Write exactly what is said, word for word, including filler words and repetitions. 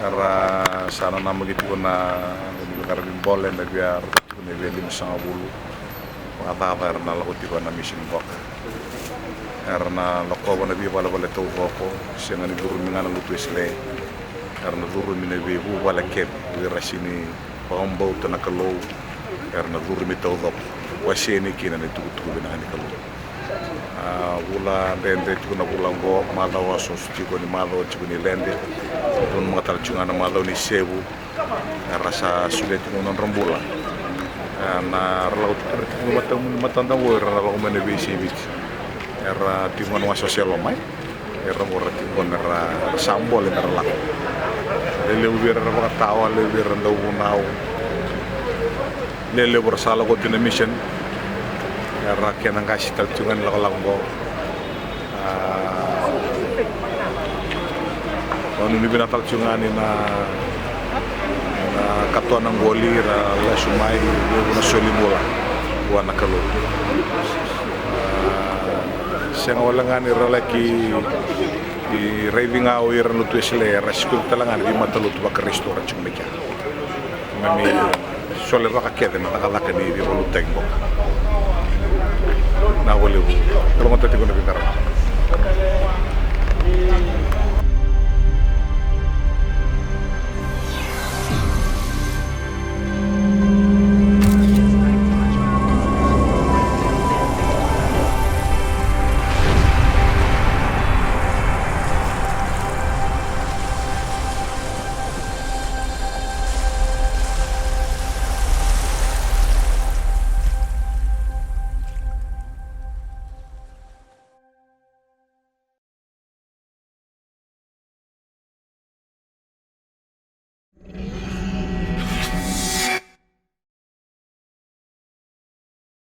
Era sa nanamaki tiko na veiqaravi bole na via tiko na via limasagavulu vakacaca era na lako tiko na misini qoka. Era na lakova na veivalevale taucoko, sega ni curumi ga na lotu Wesele. Era na curumi na veivuvale kece, vei ira sega ni vakabauta na Kalou, era na curumi taucoko. Waseni kina na itukutuku vinaka ni Kalou. A, vula dredre tiko na vula oqo, macawa osooso tiko ni macawa tiko ni lede. Nanuma tale tiko ga na macawa ni sevu. Era sa solia tiko na nodra bula. A, na ra lako tiko na matamuni matada oqo, era na lako mai na veisei Viti. Era tiko ga na wasewase e loma, e. Era qo ra tiko qo me ra sa bole me ra lako. Lelevu vei ira era vakatawa, levu vei ira dau vunau. Lelevu ra sa lako oti na mission. Era kena qasi tale tiko ga ni lakolako qo. A, au nuitaka tale tiko ga ni na, na katoa na qoli ra lesu mai, levu na soli bula vua na Kalou. A, sega wale ga ni ra laki raici ga o ira na lotu Wesele, era sikova tale ga na veimata lotu vaKarisito ra tiko mai kea. Keimami solevaka kece na cakacaka ni veivakalotutaki qo. Vinaka vakalevu. Kalougata tiko na veiqaravi.